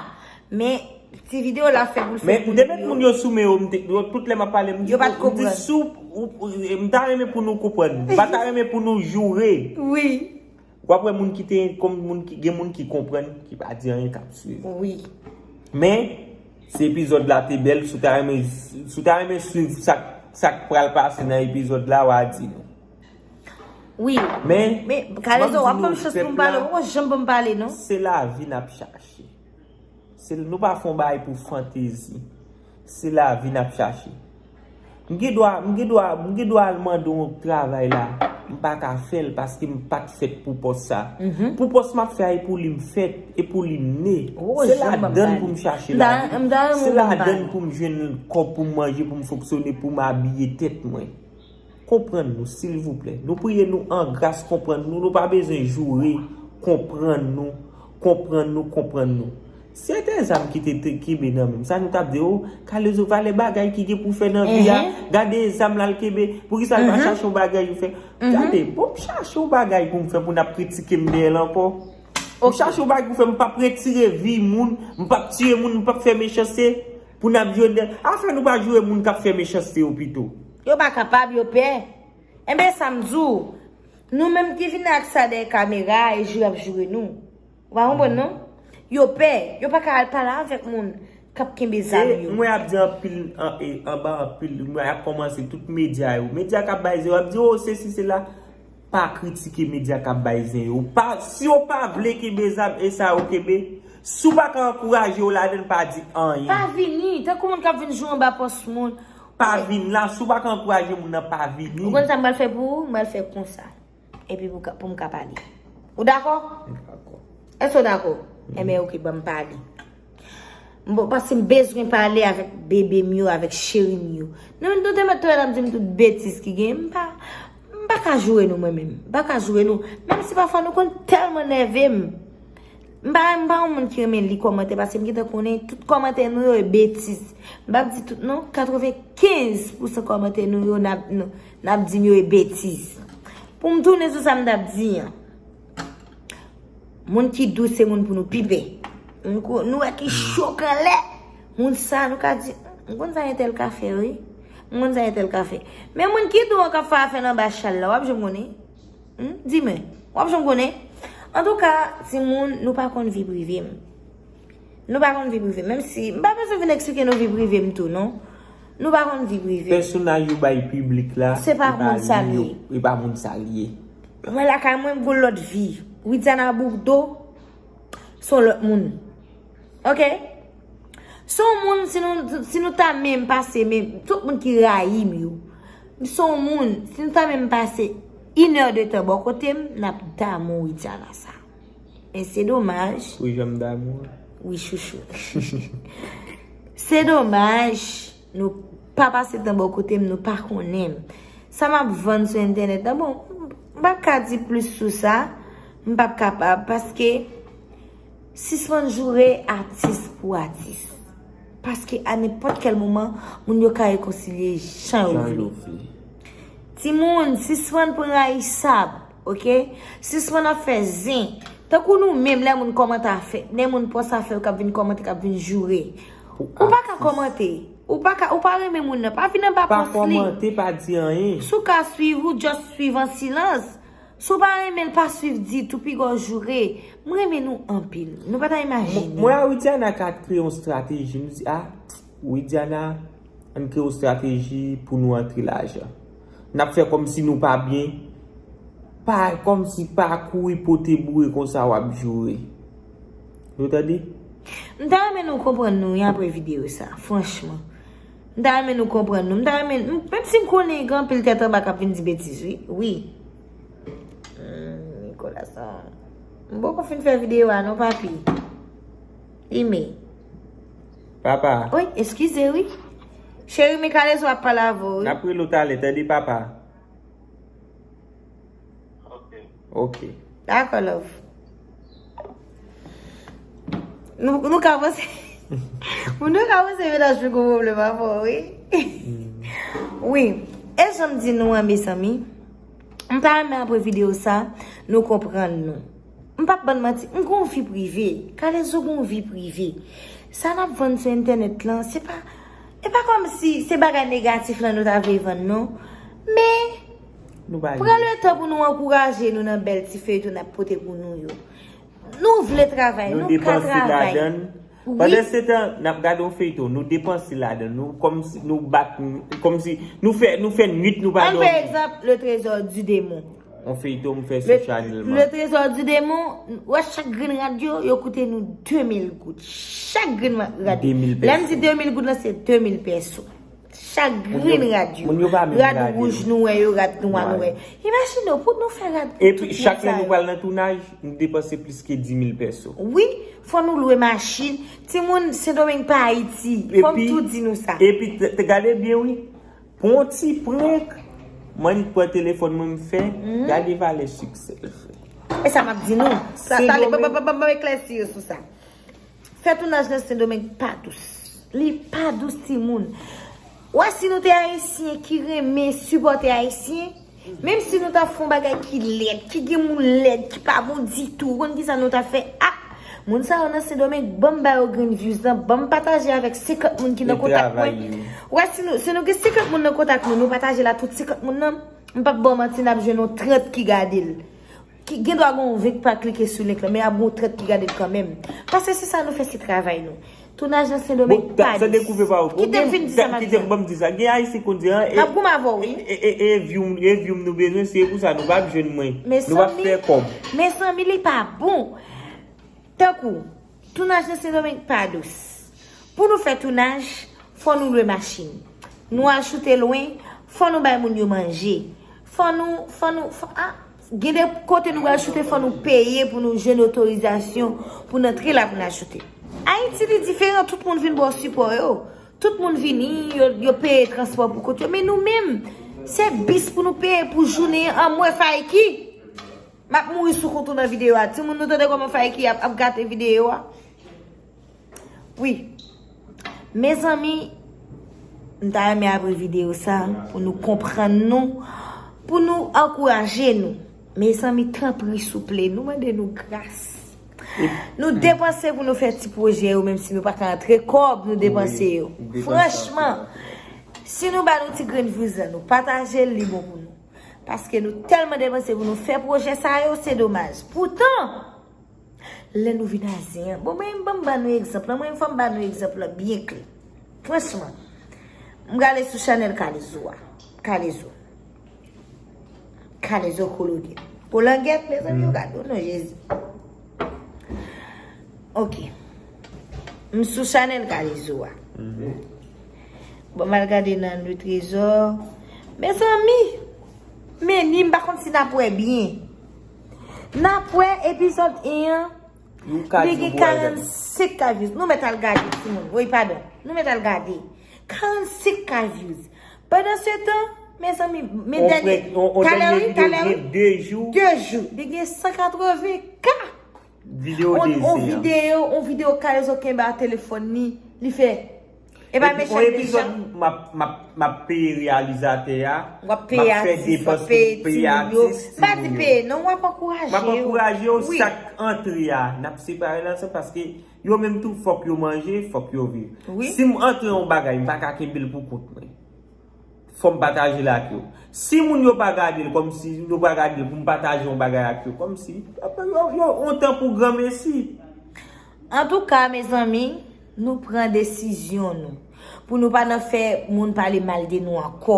Men, ti videyo la fè pou l fè pou nou. Men, m te met moun yo sou men yo, m te, yo, tout lè m ap pale, m di, yo pa t konprann. M di sou, ou, ou, m ta renmen pou nou konprann. M pa ta renmen pou nou joure. Wi. W ap wè moun ki te, kòm moun ki, gen moun ki konprann, ki pa di anyen, k ap swiv. Wi. Men, si epizòd la te bèl, si w ta renmen, si w ta renmen swiv sa, sa k pral pase nan epizòd la, w a di nou. Wi. Men, men, Kalezo, w ap ban m chans pou m pale, ou pa janm ban m pale, non. Se lavi n ap chache. Se, nou pa fè yon bagay pou fantezi. Se lavi n ap chache. M gen dwa, m gen dwa, m gen dwa al mande yon travay la. M pa ka fè l paske m pa t fèt pou pòs sa. Pou pòs m ap fè a, e pou li m fèt, e pou li m ne. Se ladan l pou m chache lavi. Se ladan l pou m jwenn kòb pou m manje, pou m fonksyone, pou m abiye tèt mwen. Konprann nou, silvouplè. Nou priye nou an gras, konprann nou. Nou pa bezwen joure. Konprann nou. Konprann nou, konprann nou. Si se te zam ki te, te kenbe nan men m, sa nou t ap di, o, Kalezo, valè bagay ki gen pou fè nan vi a, gade zam la l kenbe, poukisa l pa chache yon bagay pou fè? Gade, bon, m chache yon bagay pou m fè, pou n ap kritike m dèyè l ankò. M chache yon bagay pou fè, m p ap retire vi moun, m p ap tiye moun, m p ap fè mechanste, pou n ap jwenn dèyè. Afè nou pa joure moun k ap fè mechanste yo pito. Yo pa kapab, yo pè. Enben, sa m di w, nou menm ki vin ak sa dèyè kamera a, e joure y ap joure nou. Ou pa konprann non? Yo pè, yo pa ka al pale avèk moun k ap kenbe zam yo. Mwen ap di anpil, an, e, anba anpil, mwen ap kòmanse tout medya yo. Medya k ap bay zero, ap di, o, sesi, sela. Pa kritike medya k ap bay zen yo. Pa, si yo pa vle kenbe zam, e sa yo kenbe. Si w pa ka ankouraje yo ladan l, pa di anyen. Pa vini, tankou moun k ap vin joure anba pòs moun. Pa vin la, si w pa ka ankouraje moun nan, pa vini. Ou konn sa m pral fè pou ou? M pral fè konsa. Epi pou ka, pou m ka pale. Ou dakò? M dakò. Èske w dakò? Enben, oke, ban m pale. M bon, paske m bezwen pale avèk bebe m yo, avèk cheri m yo. Nou, nou te mèt tou ap di m tout betiz ki gen. M pa, m pa ka joure nou, mwen menm. M pa ka joure nou. Menm si pafwa nou konn tèlman nève m. M pa, m pa yon moun ki renmen li kòmantè, paske m gentan konnen tout kòmantè nou yo e betiz. M p ap di tout non, katrevenkenz pousan kòmantè nou yo n ap, nou, n ap di m yo e betiz. Pou m tounen sou sa m t ap di an. Moun ki dous se moun pou nou pipe. Moun ko-, nou wè ki cho k anlè. Moun sa nou ka di, m konn sa entèl ka fè, wi. M konn sa entèl ka fè. Men moun ki dou an k ap fè afè l anba chal la, w ap janm konnen. Hmm? Di mwen, w ap janm konnen? Antouka, timoun, nou pa konn vi prive m. Nou pa konn vi prive m. Menm si, m pa bezwen vin eksplike nou vi prive m tou, non. Nou pa konn vi prive m. Pèsonaj ou bay piblik la, se pa moun sa l ye. E pa moun sa l ye. Mwen lakay mwen, m gon lòt vi. Widiana Bourdeau, se yon lòt moun. Oke? Se yon moun, si nou, si nou ta menm pase, menm, tout moun ki rayi m yo. Se yon moun, si nou ta menm pase inè de tan bò kote m, n ap damou Widiana sa. Men se domaj. Wi, jan m damou an. Wi, chouchou. Se domaj, nou pa pase tan bò kote m, nou pa konnen m. Sa m ap vann sou entènèt la, bon, m p ap ka di plis sou sa. M p ap kapab, paske sispann joure atis pou atis. Paske a nenpòt kèl moman, moun yo ka rekonsilye jan yo vle. Timoun, sispann pran rayisab, oke? Sispann ap fè zen. Tankou nou menm, lè moun kòmantè a fèt, lè moun pòs a fè yo k ap vin kòmante, k ap vin joure. Ou pa ka kòmante. Ou pa ka, ou pa renmen moun nan, pa vin anba pòs li. Pa kòmante, pa di anyen. Si w ka swiv, ou just swiv an silans. Si w pa renmen l, pa swiv ditou, piga w joure. M renmen nou anpil. Nou pa ta imajine. Mwen a Widiana ka kreye yon estrateji. M di, a, Widiana, ann kreye yon estrateji pou nou antre lajan. N ap fè kòmsi nou pa byen. Pa, kòmsi pa kouri pote boure konsa w ap joure. Nou tande? M ta renmen nou konprann nou wi apre videyo sa, franchman. M ta renmen nou konprann nou. M ta renmen, m, menm si m konnen gen anpil tèt anba k ap vin di betiz, wi. Wi. Hmm, Nicolas, ah. M poko fin fè videyo a non, papi. Ime. Papa. Wi, eskize, wi. Cheri, men Kalezo ap pale avè w, wi. N ap rele w talè, tande, papa. Ok. Dakò, love. Nou, nou ka panse, nou ka panse mennaj mwen gon pwoblèm avè w, wi. Wi. E jan m di nou an, mezanmi, m ta renmen apre videyo sa, nou konprann nou. M p ap bann manti, m gon vi prive. Kalezo gon vi prive. Sa n ap vann sou entènèt lan, se pa, e pa kòmsi se bagay negatif lan nou ta vle vann, non. Men, pran letan pou nou ankouraje nou nan bèl ti feyton n ap pote pou nou yo. Nou vle travay, nou ka travay. Pandansetan, n ap gade yon feyton, nou depanse ladan, nou kòmsi, nou bat, kòmsi, nou fè, nou fè nwit, nou pa dòmi. Ann pran egzanp, Le Trésor du Démon. Yon feyton m fè sou Chanèl, man. Le Trésor du Démon, wè chak grenn rad yo, yo koute nou de mil goud. Chak grenn rad. De mil pèso. Lè m di de mil goud lan, se de mil pèso. Chak grenn rad yo. Moun yo pa menm rad wouj nou wè yo, rad nwa nou wè. Imajine w, pou nou fè rad pou tout moun sa yo. Epi chak lè nou pral nan tounaj, nou depanse plis ke dis mil pèso. Wi, fò nou lwe machin. Timoun, Sendomeng pa Ayiti. Fò m tou di nou sa. Epi, te, te gade byen, wi. Pou yon ti prank, m annik pran telefòn mwen, m fè, gade valè siksè l fè. E sa m ap di nou. Sa, talè, ban, ban, ban, ban m eklèsi yo sou sa. Fè tounaj nan Sendomeng pa dous. Li pa dous, timoun. Ou wè, si nou te Ayisyen ki renmen sipòte Ayisyen, menm si nou ta fè yon bagay ki lèd, ki gen moun lèd, ki pa bon ditou, ou konn kisa nou ta fè? Ah! Moun sa yo nan Sendomeng, ban m ba yo grenn views lan, ban m pataje avèk senkant moun ki nan kontak mwen. Ou wè, si nou, si nou gen senkant moun nan kontak nou, nou pataje l a tout senkant moun nan, m p ap ba w manti, n ap jwenn yon trant ki gade l. Ki gen dwa gen yon ven k pa klike sou link lan, men ap gen yon trant ki gade l kanmenm. Paske se sa nou fè, se travay nou. Tounaj nan Sendomeng pa dous. Kite m fin di sa m ap di an. Ban m di sa. Gen Ayisyen konn di an, e, m ap goumen avè w, wi. E, e, e, e view, e view m nou bezwen, se pou sa nou p ap jwenn mwen. Nou p ap fè kòb. Mezanmi, li pa bon. Tankou, tounaj nan Sendomeng pa dous. Pou nou fè tounaj, fò nou lwe machin. Nou al choute lwen, fò nou bay moun yo manje. Fò nou, fò nou, fò, ah, gen de kote nou pral choute, fò nou peye pou nou jwenn otorizasyon pou n antre la pou n al choute. Ayiti, li diferan, tout moun vin ba w sipò yo. Tout moun vini, yo, yo peye transpò pou kont yo. Men nou menm, se bis pou nou peye pou jounen an, m wè Faiki. M ap mouri sou kont ou nan videyo a. Timoun, nou tande kòman Faiki ap, ap gate videyo a? Wi. Mezanmi, m ta renmen apre videyo sa, pou nou konprann nou, pou nou ankouraje nou. Mezanmi, tanpri, souple, nou mande nou gras. Nou depanse pou nou fè ti pwojè yo, menm si nou pa ka antre kòb, nou depanse yo. Franchman, si nou ba nou ti grenn views lan, nou pataje l, li bon pou nou. Paske nou tèlman depanse pou nou fè pwojè sa yo, se domaj. Poutan, lè nou vin a zen an, bon, mwen, ban m ba nou egzanp lan, mwen, fò m ba nou egzanp lan byen klè. Franchman, m gade sou chanèl Kalezo a. Kalezo. Kalezo Kolonèl. Kolangèt, mezanmi, yo gade w non, Jezi. Ok. M sou chanèl Kalezo a. Bon, m al gade nan Le Trésor. Mezanmi, men ni m pa konn si n ap wè byen. N ap wè epizòd en an, li gen karannsenk K views. Nou mèt al gade, timoun. Wi, padon. Nou mèt al gade. Karannsenk K views. Pandan se tan, mezanmi, men dènye, talè wi, talè wi. De jou. De jou. Li gen san katreven K. Videyo on, on videyo, on videyo Kalezo kenbe a telefòn li, li fè. E pa mechan deja. Epi on epizòd m ap, m ap, m ap peye reyalizatè a, m ap fè depans pou peye atis timoun yo. M pa di peye non, w ap ankouraje yo. M ap ankouraje yo, sak antre a, n ap separe l ansanm paske yo menm tou fòk yo manje, fòk yo viv. Si m antre yon bagay, m pa ka kenbe l pou kont mwen. Fò m pataje l ak yo. Si moun yo pa gade l kòmsi, yo pa gade l pou m pataje yon bagay ak yo, kòmsi, yo, yo, yon tan pou granmesi. Antouka, mezanmi, nou pran desizyon nou. Pou nou pa nan fè moun pale mal de nou ankò.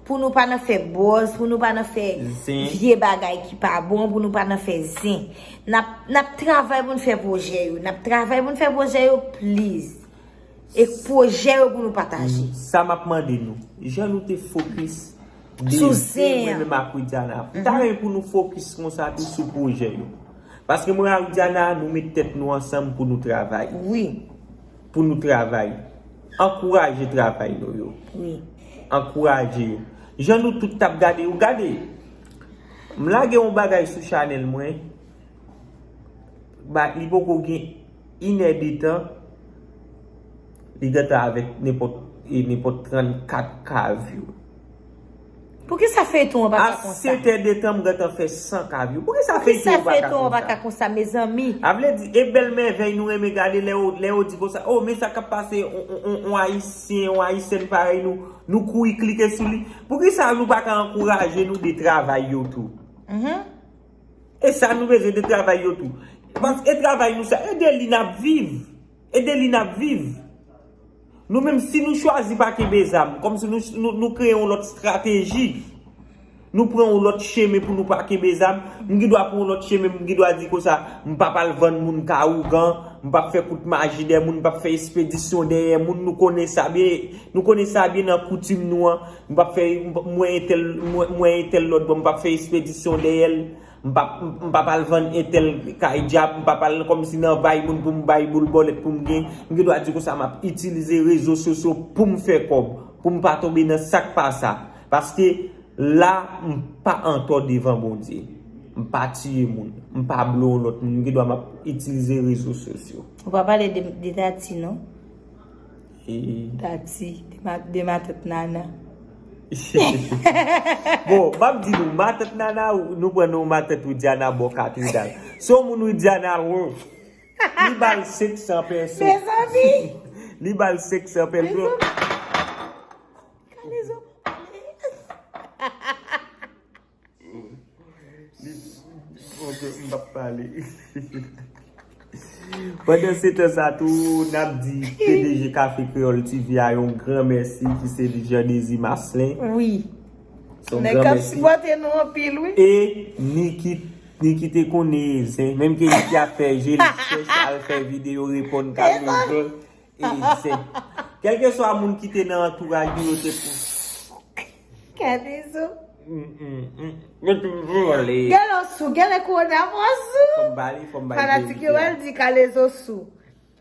Pou nou pa nan fè buzz, pou nou pa nan fè vye bagay ki pa bon, pou nou pa nan fè zen. N ap, n ap travay pou n fè pwojè yo. N ap travay pou n fè pwojè yo, please. E pwojè yo pou nou pataje. Sa m ap mande nou, jan nou te fokis de zen, mwen menm ak Widiana, m ta renmen pou nou fokis konsa tou sou pwojè yo. Paske mwen ak Widiana, nou met tèt nou ansanm pou nou travay. Wi. Pou nou travay. Ankouraje travay nou yo. Wi. Ankouraje yo. Jan nou tout t ap gade yo, gade. M lage yon bagay sou chanèl mwen. Ba, li poko gen inè de tan, li gentan avèk nenpòt, e, nenpòt trannkat K view. Poukisa feyton an pa ka konsa? A sèt è de tan, m gentan fè san K view. Poukisa feyton an pa ka konsa, mezanmi? A vle di, e bèl mèvèy nou renmen gade lè yo, lè yo di konsa, "Oh, men sa k ap pase, on, on, on, on Ayisyen, on Ayisyèn parèy nou, nou kouri klike sou li." Poukisa nou pa ka ankouraje nou de travay yo tou? E sa nou bezwen de travay yo tou. Paske e travay nou sa, e de li n ap viv. E de li n ap viv. Nou menm, si nou chwazi pa kenbe zam, kòmsi nou, nou, nou kreye yon lòt estrateji, Nou pran yon lòt chemen pou nou pa kenbe zam. M gen dwa pran yon lòt chemen, m gen dwa di konsa, m p ap al vann moun ka ougan, m p ap fè kout maji dèyè moun, m p ap fè espedisyon dèyè moun. Nou konnen sa byen, nou konnen sa byen nan koutim nou an. M p ap fè, m p- m wè entèl, m wè, m wè entèl lòt bò, m p ap fè espedisyon dèyè l. M p ap, m p ap al vann entèl kay dyab, m p ap al kòmsi nan bay moun pou m bay boul bòlèt pou m gen. M gen dwa di konsa, m ap itilize rezo sosyo pou m fè kòb, pou m pa tonbe nan sa k pa sa. Paske la, m pa antò devan Bondye. M pa tiye moun. M pa blo yon lòt moun. M gen dwa m ap itilize rezo sosyo. Ou pa pale de, de Tati, non? E Tati, de ma, de matant Nana. Bon, m ap di nou, matant Nana, nou pran non matant Widiana bò katedral. Se yon moun Widiana lwen. Li ba l senk san pèso. Mezanmi! Li ba l senk san pèso. Mezanmi! Kalezo pa pale. Li, ok, m p ap pale. Pandan se tan sa tou, n ap di P D G Café Créole T V a yon gran mèsi, ki se Jean Désir Marcelin. Wi. Se yon gran mèsi. Nèg k ap sipòte nou anpil, wi. E Niki, Niki te konnen zen, menm ke Niki ap fè je li chèch al fè videyo reponn Kalezo. E zen. Kèlkeswa moun ki te nan antouraj nou, yo te pou. Kalezo. Mm, mm, mm. Yo toujou ale. Gèlè sou, gèlè kowona mwen sou. Fò m bale, fò m bale. Fanatik yo verite a. Al di Kalezo sou.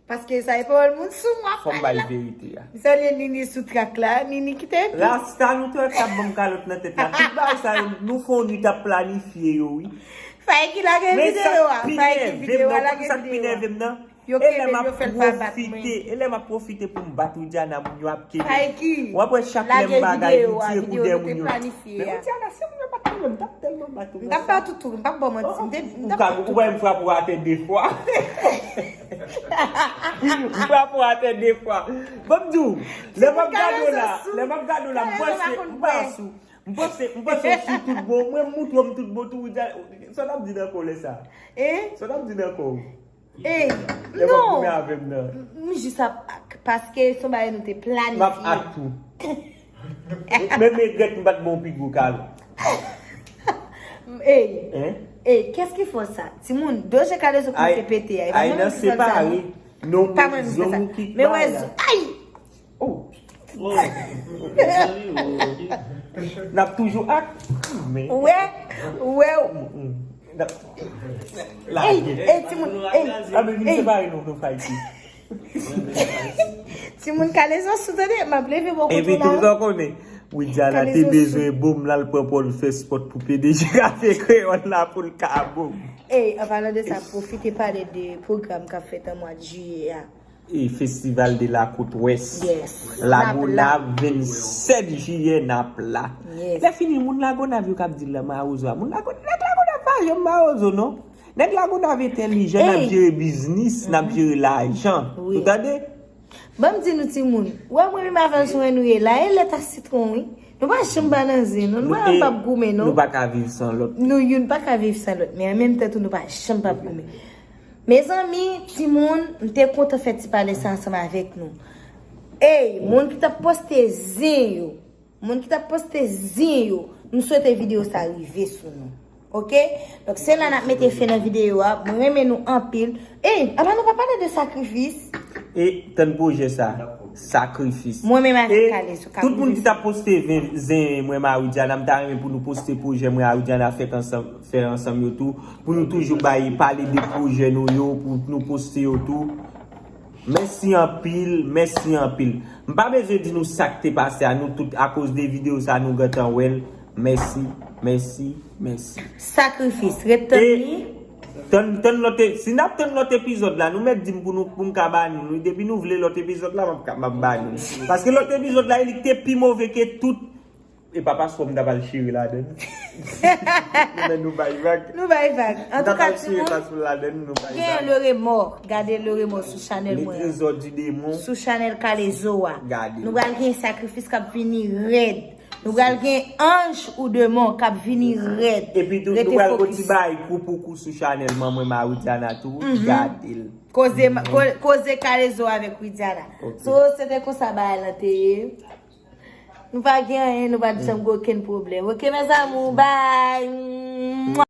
Paske sa e pawòl moun sou mwen ap pale la. Fò m bale verite a. M salye Nini sou trak la. Nini kite epi. Rasta nou te wè k t ap ban m kalòt nan tèt la. Tout bagay sa yo, nou fè yon nwit ap planifye yo, wi. Fay ki lage videyo a. Fay ki videyo a, lage videyo a. Yo kenbe l, yo fè l pa bat mwen. E lè m ap pwofite, e lè m ap pwofite pou m bat Widiana, moun yo ap kenbe. Fay ki? W ap wè chak lè m bagay, li tire kou dèyè moun yo. Men Widiana, si moun yo pa t kenbe m, m t ap tèlman bat ou. M t ap bat ou tou, m p ap ba w manti. M te, m t ap bat ou. Ou wè m frape w atè de fwa. M frape w atè de fwa. Ban m di w, lè m ap gade w la, lè m ap gade w la, m panse, m panse, m panse, m panse w sou tout bon. Mwen m montre w m tout bon tou, Widiana. Sa w t ap di nan kò w lè sa? Sa w t ap di nan kò w? Ey, non. Lè w ap goumen avè m nan. M jis ap ak, paske se yon bagay nou te planifye. M ap ak tou. Men, men regrèt m pa t ba w pi gwo kalòt. Ey, ey, qu'est-ce qui fait ça? Timoun, do je Kalezo kòmanse pete a. E pa mwen menm ki fè sa, non. Pa mwen menm ki fè sa. Men wè, ay! Oh. N ap toujou ak. Ou wè, ou wè. N ap lage. Ey, ey, timoun, ey, ey. Timoun, Kalezo sou tande, m ap leve bò kote w la. Epi tou sa w konnen, Widiana te bezwen bon m la, l pran pòl fè spòt pou P D G Café Créole la pou l ka bon. Ey, an palan de sa, pwofite pale de pwogram k ap fèt an mwa jiyè a. E Festival de la Côte Ouest. Yes. Lagonav, vennsèt jiyè, n ap la. Yes. Lè fini, moun Lagonav yo k ap di l la mawozo a. Moun Lagonav, nèg Lagonav pa janm mawozo, non. Nèg Lagonav entèlijan, n ap jere biznis, n ap jere lajan. Wi. Ou tande? Ban m di nou timoun, wè mwen menm avè l sou en nou ye la, e lèt a sitwon, wi. Nou pa janm pa nan zen, non. Nou pa, nou p ap goumen, non. Nou pa ka viv san lòt. Nou youn pa ka viv san lòt, men an menm tan tou, nou pa janm p ap goumen. Mezanmi, timoun, m te kontan fè ti pale sa ansanm avèk nou. Ey, moun ki t ap poste zen yo, moun ki t ap poste zen yo, m swete videyo sa rive sou nou. Oke? Donk, se la n ap mete fen nan videyo a. Mwen renmen nou anpil. Ey, apa nou pa pale de sakrifis? E tann pwojè sa. Sakrifis. Mwen menm avèk Kalezo k ap rive sou nou. E tout moun ki t ap poste zen, zen mwen, Marie Diana, m ta renmen pou nou poste pwojè mwen, Marie Diana, fèt ansanm, fè ansanm yo tou. Pou nou toujou bay, pale de pwojè nou yo, pou nou poste yo tou. Mèsi anpil, mèsi anpil. M pa bezwen di nou sa k te pase a, nou tout, akoz de videyo sa, nou gentan wè l. Mèsi, mèsi, mèsi. Sakrifis, ret tann li. E tann, tann lòt e-, si n ap tann lòt epizòd la, nou mèt di m pou nou, pou m ka ba nou. Depi nou vle lòt epizòd la, m ap ka, m ap ba nou. Paske lòt epizòd la, li te pi move ke tout. E pa paspò m t ap al chire ladann. Men nou bay vag. Nou bay vag. Antouka, timoun, gen le remò. Gade le remò sou chanèl mwen an. Sou chanèl Kalezo a. Nou pral gen sakrifis k ap vini rèd. Nou pral gen anj ou demon k ap vini rèd. Epi tou, nou pral gon ti bay kou pou kou sou chanèl manman Marie Diana tou. Gade l. Koze, ko-, koze Kalezo avèk Widiana. Ok. So, se te konsa bagay lan te ye. Nou pa gen anyen, nou pa janm gen okenn pwoblèm. Ok, mes amours, bye.